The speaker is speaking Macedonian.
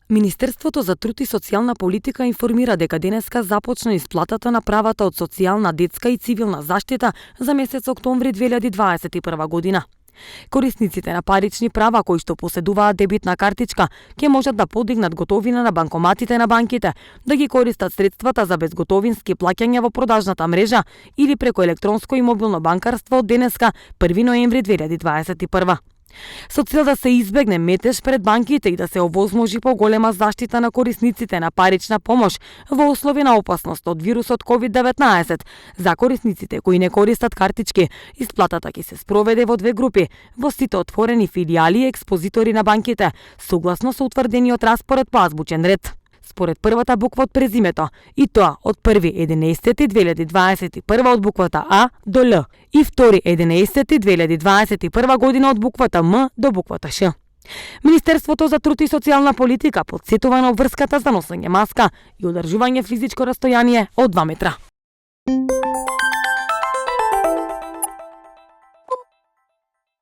Министерството за труд и социјална политика информира дека денеска започна исплатата на правата од социјална, детска и цивилна заштита за месец октомври 2021 година. Корисниците на парични права кои што поседуваат дебитна картичка ќе можат да подигнат готовина на банкоматите на банките, да ги користат средствата за безготовински плаќања во продажната мрежа или преку електронско и мобилно банкарство од денеска 1 ноември 2021. Со цел да се избегне метеж пред банките и да се овозможи поголема заштита на корисниците на парична помош во услови на опасност од вирусот COVID-19, за корисниците кои не користат картички, исплатата ќе се спроведе во две групи, во сите отворени филијали и експозитори на банките, согласно со утврдениот распоред по азбучен ред. Според првата буква од презимето, и тоа од 1.11.2021 од буквата А до Л и 2.11.2021 година од буквата М до буквата Ш. Министерството за труд и социјална политика потсетува на обврската за носење маска и одржување физичко растојание од 2 метра.